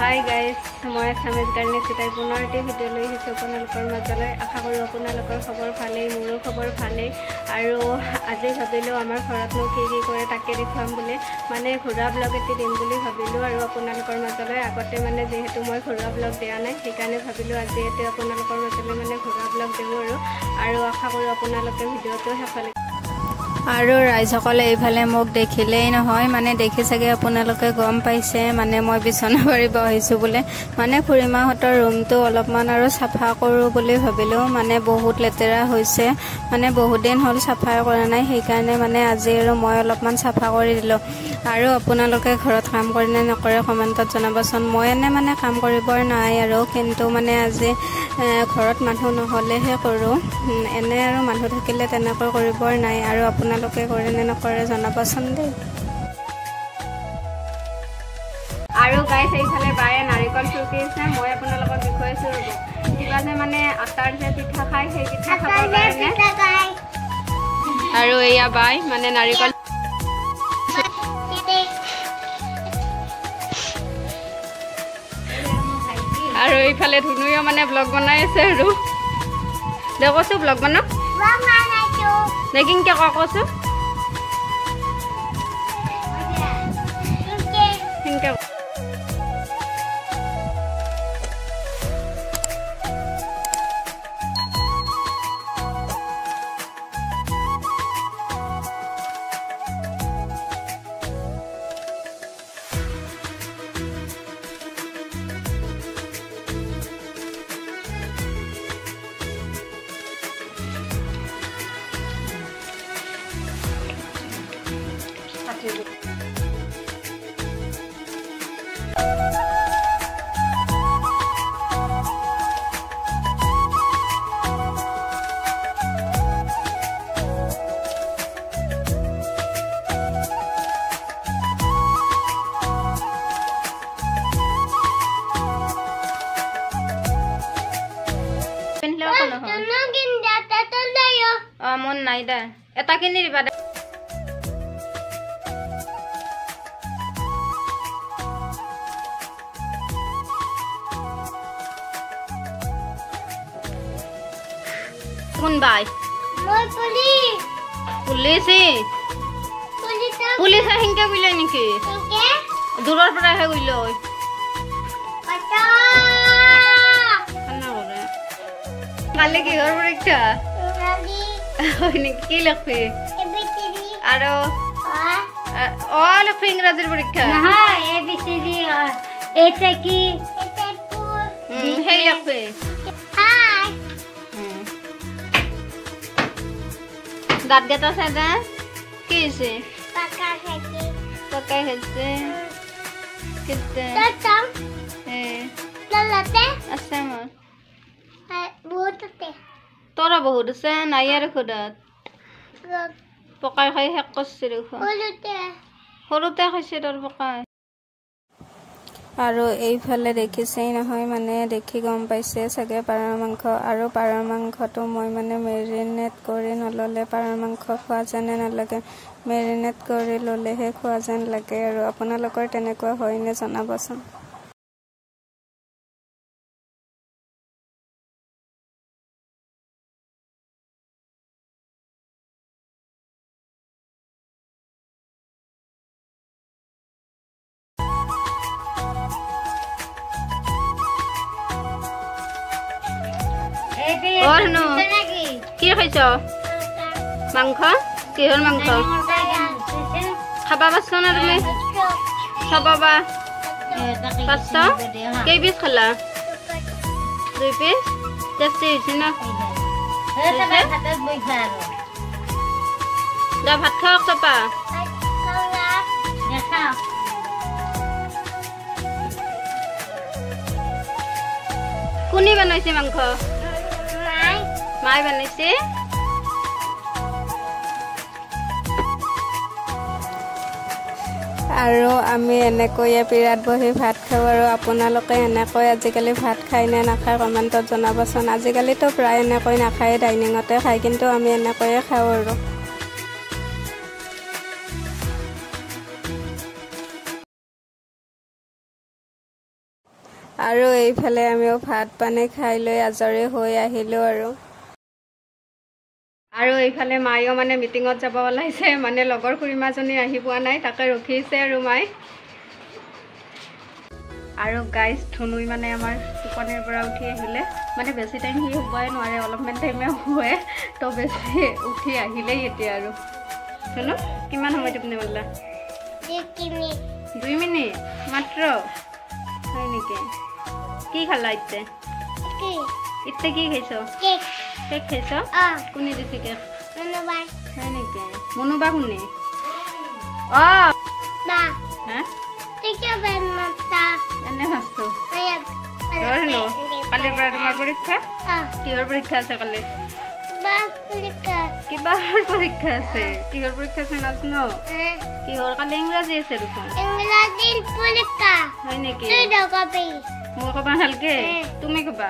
Hi guys, মই Assamese girl নিশিতাই পুনৰ এটি ভিডিঅ' লৈ আহিছোঁ আপোনালোকৰ মাজলৈ। আশা কৰোঁ আপোনালোকৰ খবৰ ভালেই, মোৰো খবৰ ভালেই। আৰু আজি ভাবিলোঁ আমাৰ ঘৰতনো কি কি কৰে তাকে দেখুৱাম বুলি, মানে ঘৰুৱা ব্লগ এটি দিম বুলি ভাবিলোঁ আৰু আপোনালোকৰ মাজলৈ। আগতে মানে যিহেতু মই ঘৰুৱা ব্লগ দিয়া নাই, সেইকাৰণে ভাবিলোঁ আজি এটি আপোনালোকৰ মাজলৈ মানে ঘৰুৱা ব্লগ দিওঁ আৰু। আৰু আশা কৰোঁ আপোনালোকে ভিডিঅ'টো শেষলৈ। আৰু ৰাইজসকলে এইফালে মোক দেখিলেই নহয়, মানে দেখি চাগে আপোনালোকে গম পাইছে মানে মই বিচনা পাৰিব আহিছোঁ বোলে। মানে খুৰীমাহঁতৰ ৰুমটো অলপমান আৰু চাফা কৰোঁ বুলি ভাবিলোঁ, মানে বহুত লেতেৰা হৈছে, মানে বহুত দিন হ'ল চাফাই কৰা নাই, সেইকাৰণে মানে আজি আৰু মই অলপমান চাফা কৰি দিলোঁ। আৰু আপোনালোকে ঘৰত কাম কৰে নে নকৰে কমেণ্টত জনাবচোন। মই এনে মানে কাম কৰিবৰ নাই আৰু, কিন্তু মানে আজি ঘৰত মানুহ নহ'লেহে কৰোঁ, এনে আৰু মানুহ থাকিলে তেনেকৈ কৰিবৰ নাই। আৰু আপোনালোকে কৰে নে নকৰে জনাবচোন দেই। আৰু গাইছ, এইফালে বায়ে নাৰিকল চুৰকিছে, মই আপোনালোকক দেখুৱাইছোঁ ৰ'ব। কিবা যে মানে আটাৰ যে পিঠা খায়, সেই পিঠা খাবৰ কাৰণে। আৰু এয়া বাই মানে নাৰিকল। আৰু এইফালে ধুনুৱেও মানে ব্লগ বনাই আছে আৰু। দে কচোন ব্লগ বনাওক দে, কিনকে ক কচোন কিনকে। মন নাই দে, এটা কিনি দিবা দে। কোনবাই পুলিচে পুলিচে সেনকে বুলে নেকি? দূৰৰ পৰাহে গ'ল। কালি কিহৰ পৰীক্ষা হয় নেকি? কি লিখবি আৰু? অ লিখবি ইংৰাজীৰ পৰীক্ষা, সেই লিখবি। দাঁত কেইটা চাই দে, কি হৈছে? পকাই খাইছে আছে মোৰ তোৰা বহুত আছে নাই আৰু খুদাত পকাই খাই শেষ কৰছে দেখোন, সৰুতে খাইছে তোৰ পকাই। আৰু এইফালে দেখিছেই নহয়, মানে দেখি গম পাইছে চাগে পাৰৰ মাংস। আৰু পাৰৰ মাংসটো মই মানে মেৰিনেট কৰি নল'লে পাৰৰ মাংস খোৱা যেনে নালাগে, মেৰিনেট কৰি ল'লেহে খোৱা যেন লাগে। আৰু আপোনালোকৰ তেনেকুৱা হয়নে জনাবচোন। কি খাইছ? মাংস? কিহৰ মাংস খাবা পাৰছ না তুমি? খাবা পাৰছ? কেইপিচ খালা? 2 পিচ। টেষ্টি হৈছে না? দে ভাত খাওক চপা। কোনে বনাইছে মাংস? মাই বনাইছে। আৰু আমি এনেকৈয়ে পীৰাত বহি ভাত খাওঁ। আৰু আপোনালোকে এনেকৈ আজিকালি ভাত খায় নে নাখায় কমেণ্টত জনাবচোন। আজিকালিতো প্ৰায় এনেকৈ নাখায়, ডাইনিঙতে খায়, কিন্তু আমি এনেকৈয়ে খাওঁ আৰু। আৰু এইফালে আমিও ভাত পানী খাই লৈ আজৰি হৈ আহিলোঁ আৰু। আৰু এইফালে মায়েও মানে মিটিঙত যাব ওলাইছে, মানে লগৰ খুৰীমাজনী আহি পোৱা নাই, তাকে ৰখিছে আৰু মায়ে। আৰু গাইজ ধুনুই মানে আমাৰ টোপনিৰ পৰা উঠি আহিলে, মানে বেছি টাইম সি শুবই নোৱাৰে, অলপমান টাইমে শুৱে, তো বেছি উঠি আহিলেই এতিয়া আৰু। ধুনু কিমান সময় টোপনি মাৰিলা? 2 মিনিট মাত্ৰ? হয় নেকি? কি খালা এতিয়া? এতিয়া কি খাইছ? কেক খাইছ? কোনে দিছে কেক? হয় নেকি? মনুবা কোনে? অ এনে ভাবছো। কালিৰ পৰা তোমাৰ পৰীক্ষা? কিহৰ পৰীক্ষা আছে কালি? কিবা পৰীক্ষা আছে? কিহৰ পৰীক্ষা আছে নাজানো? কিহৰ? কালি ইংৰাজী আছে দেখোন। হয় নেকি? মই কবা ভালকে, তুমি কবা।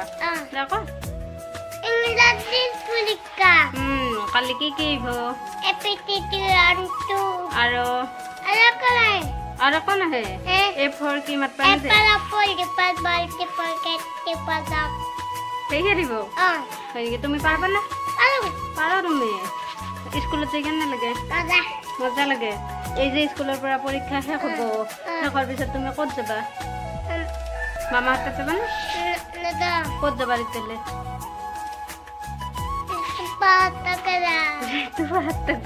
কালি কি কি আহিব? আৰু আৰু কোন আহে? এ ফৰ কি মাতবা? সেইহে দিব। হয় নেকি? তুমি পাৰবা না? পাৰা তুমি? স্কুলত যাই কেনে লাগে? মজা লাগে। এই যে স্কুলৰ পৰা পৰীক্ষা শেষ হ'ব, শেষ হোৱাৰ পিছত তুমি ক'ত যাবা? মামাহঁত তাত যাবা নে? ক'ত যাবা তেতিয়াহ'লে?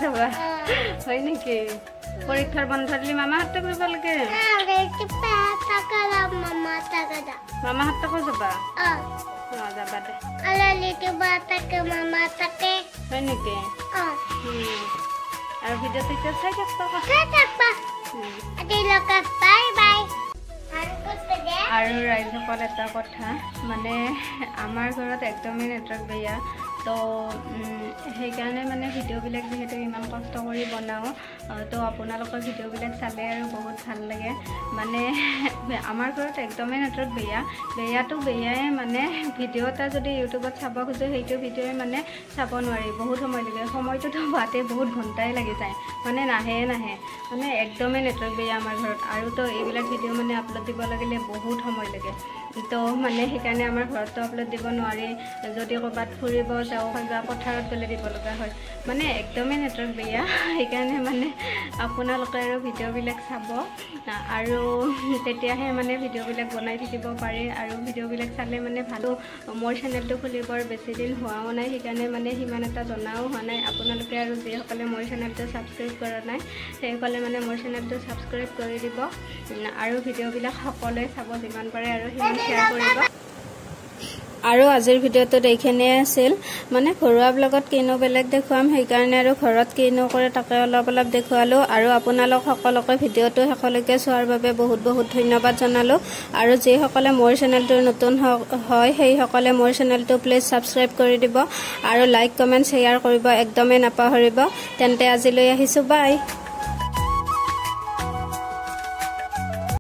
যাবা? হয় নেকি? পৰীক্ষাৰ বন্ধ দিলে মামাহঁত তাত যাব লাগে? মামাহঁত তাকো যাবা? অ যাবা দে। হয় নেকি? আৰু ভিডিঅ'টো এতিয়া চাই থাকবা। আৰু ৰাইজসকল এটা কথা, মানে আমাৰ ঘৰত একদমেই নেটৱৰ্ক বেয়া, তো সেইকাৰণে মানে ভিডিঅ'বিলাক যিহেতু ইমান কষ্ট কৰি বনাওঁ, তো আপোনালোকৰ ভিডিঅ'বিলাক চালে আৰু বহুত ভাল লাগে। মানে আমাৰ ঘৰত একদমেই নেটৱৰ্ক বেয়া, বেয়াটো বেয়াই, মানে ভিডিঅ' এটা যদি ইউটিউবত চাব খোজোঁ সেইটো ভিডিঅ'ই মানে চাব নোৱাৰি, বহুত সময় লাগে। সময়টোতো বাদে বহুত ঘণ্টাই লাগি যায়, মানে নাহে নাহে, মানে একদমেই নেটৱৰ্ক বেয়া আমাৰ ঘৰত। আৰু তো এইবিলাক ভিডিঅ' মানে আপলোড দিব লাগিলে বহুত সময় লাগে, তো মানে সেইকাৰণে আমাৰ ঘৰততো আপলোড দিব নোৱাৰি। যদি ক'ৰবাত ফুৰিব যাওঁ বা পথাৰত গ'লে দিব লগা হয়, মানে একদমেই নেটৱৰ্ক বেয়া। সেইকাৰণে মানে আপোনালোকে আৰু ভিডিঅ'বিলাক চাব, আৰু তেতিয়াহে মানে ভিডিঅ'বিলাক বনাই থাকিব পাৰে। আৰু ভিডিঅ'বিলাক চালে মানে ভালো। মোৰ চেনেলটো খুলিবৰ বেছি দিন হোৱাও নাই, সেইকাৰণে মানে সিমান এটা জনাও হোৱা নাই। আপোনালোকে আৰু যিসকলে মোৰ চেনেলটো ছাবস্ক্ৰাইব কৰা নাই, সেইসকলে মানে মোৰ চেনেলটো ছাবস্ক্ৰাইব কৰি দিব, আৰু ভিডিঅ'বিলাক সকলোৱে চাব যিমান পাৰে আৰু সিমান শ্বেয়াৰ কৰিব। আৰু আজিৰ ভিডিঅ'টোত এইখিনিয়ে আছিল। মানে ঘৰুৱা ব্লগত কিনো বেলেগ দেখুৱাম, সেইকাৰণে আৰু ঘৰত কিনো কৰে তাকে অলপ অলপ দেখুৱালোঁ। আৰু আপোনালোক সকলোকে ভিডিঅ'টো শেষলৈকে চোৱাৰ বাবে বহুত বহুত ধন্যবাদ জনালোঁ। আৰু যিসকলে মোৰ চেনেলটোৰ নতুন হয় সেইসকলে মোৰ চেনেলটো প্লিজ ছাবস্ক্ৰাইব কৰি দিব, আৰু লাইক কমেণ্ট শ্বেয়াৰ কৰিব একদমেই নাপাহৰিব। তেন্তে আজিলৈ আহিছোঁ, বাই।